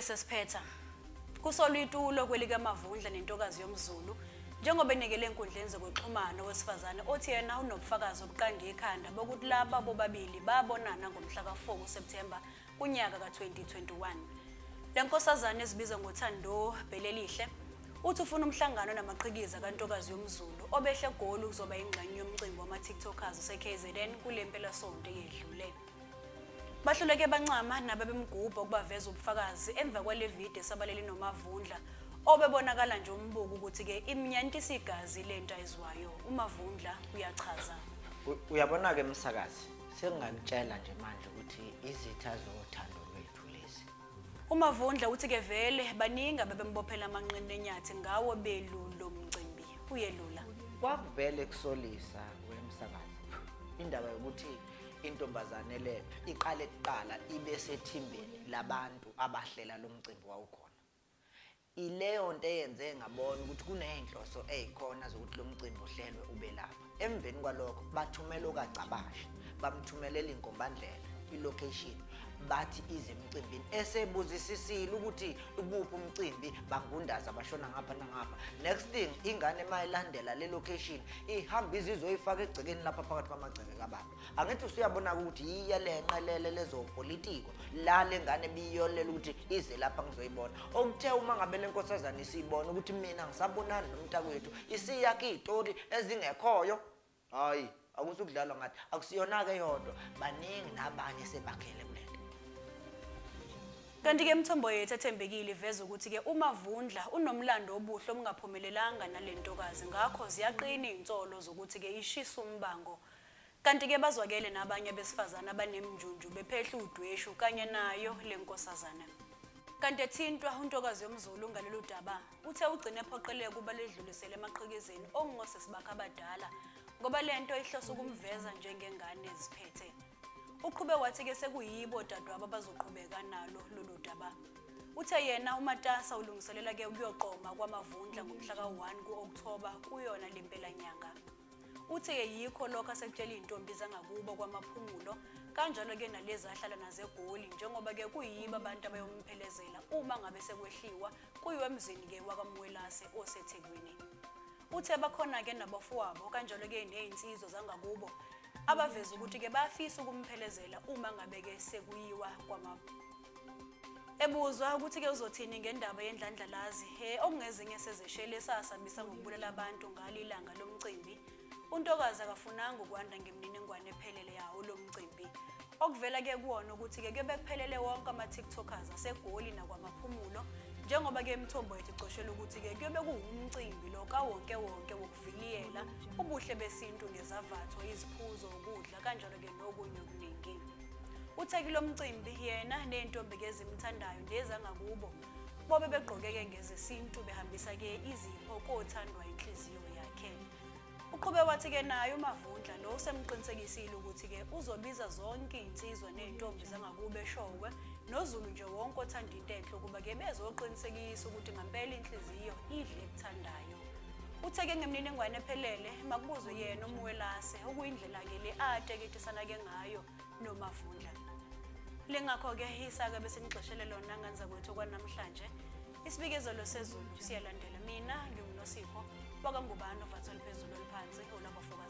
Kanti-ke sesiphetha. Kusolwa itulo kwelikaMavundla nentokazi yomZulu njengoba enikele enkundleni zokuxhumana owesifazane othi yena unobufakazi obuqanda ikhanda bokuthi laba bobabili babonana ngomhla ka-4 kuSepthemba kunyaka ka-2021. Le nkosazane ezibiza ngoThando Bhelelihle uthi ufuna umhlangano namaqhikiza kantokazi yomZulu obehle eGoli ukuzoba ingxenye yomcimbi wama-TikTokers ose-KZN kule mpelasonto eyedlule. Bahluleke bancama nabebemgubha ukubaveza ubufakazi emva kwale video esabalele noMavundla obebonakala nje umbuko ukuthi-ke imnyantisa igazi lento ayizwayo. UMavundla uyachaza. Uyabona-ke msakazi, sengingakutshela nje manje ukuthi izitha zothando lwethu lezi. UMavundla uthi-ke vele baningi abebembophela amanqindi enyathi ngawo belu lo mcimbi. Uyelula. Kwakuvele kusolisa wemsakazi indaba yokuthi intombazane lepha iqale kuqala ibe sethimbeni labantu abahlela lo mcimbi wawukhona. Ileyo nto eyenze ngabona ukuthi kuney'nhloso ey'khona zokuthi lo mcimbi uhlelwe ube lapha. Emveni kwalokho bathumela okagcabashe, bamthumelela inkombandlela, i-location, bathi ize emcimbini. Esebuzisisile ukuthi ukuphi umcimbi, bangundaza bashona ngapha nangapha. Next thing, ingane mayilandela le location ihamba izizoyifaka egcekeni lapha phakathi kwamagceke kababa. Angithi usuyabona ukuthi yiya le nqelele lezopolitiko la le ngane biyolela ukuthi ize lapha ngizoyibona. Okuthe uma ngabe le nkosazana isibona ukuthi mina ngisabonani nomntakwethu, isiyakha iy'tori ezingekhoyo. Hayi, akusukudlalwa ngathi, akusiyona-ke yodwa, baningi nabanye sebakhele kule nto. Kanti-ke imithombo yethu ethembekile iveza ukuthi-ke uMavundla unomlando obuhle obungaphumelelanga nale ntokazi, ngakho ziyaqina iy'nsolo zokuthi-ke ishisa umbango. Kanti-ke bazwakele nabanye abesifazane abanemnjunju bephehla udweshu kanye nayo le nkosazana. Kanti ethintwa untokazi yomZulu ngalolu daba, uthe ugcine ephoqeleka ukuba lidlulisele emaqhikizeni ongosisi bakhe abadala ngoba le nto ihlose ukumveza njengengane eziphethe. Uqhube wathi-ke sekuyibo odadewabo abazoqhubeka nalo lolu daba. Uthe yena umatasa ulungiselela-ke ukuyoqoma kwaMavundla ngomhla ka-1 ku-Okthoba kuyona le mpelanyanga. Uthe-ke yikho lokho asekutshela iy'ntombi zangakubo kwaMaphumulo, kanjalo-ke nalezi ahlala nazo eGoli, njengoba-ke kuyibo abantu abayomphelezela uma ngabe sekwehliwa kuyiwe emzini-ke wakaMwelase oseThekwini. Uthe bakhona-ke nabafowabo kanjalo-ke ney'nsizwa zangakubo abaveza ukuthi-ke bayafisa ukumphelezela uma ngabe-ke sekuyiwa kwama. Ebuzwa ukuthi-ke uzothini ngendaba yendlandlalazi okungezinye sezesheli esasabisa ngokubulala abantu ngalo ilanga lomcimbi, untokazi akafunanga ukwanda ngemininingwane ephelele yawo lo mcimbi. Okuvela-ke kuwona ukuthi-ke kuyobe kuphelele wonke ama-TikTokers aseGoli nakwaMaphumulo, njengoba-ke imithombo yethu icoshela ukuthi-ke kuyobe kuwumcimbi lo kawonke wonke wokuviliyela ubuhle besintu ngezavatho, iziphuzo, ukudla kanjalo-ke nokunye okuningi. Uthe kulo mcimbi yena ney'ntombi-ke ezimthandayo nezangakubo bobe begqoke-ke ngezesintu behambisa-ke izipho kothandwa inhliziyo yakhe. Uqhube wathi-ke naye uMavundla lo usemqinisekisile ukuthi-ke uzobiza zonke iy'nsizwa ney'ntombi zangakubo eShowe noZulu nje wonke othanda into enhle ukuba-ke bezoqinisekisa ukuthi ngampela inhliziyo idle ekuthandayo. Uthe-ke ngemininingwane ephelele makubuzwe yena uMwelase okuyindlela-ke le ateketisana-ke ngayo noMavundla. Lingakho-ke isaka besinigxeshele lona nganza kwethu kwanamhlanje. Isibikezelo sezulu siyalandela. Mina nginguNosipho wakaNgubane ovathwe phezulu oluphansi olwabafoka.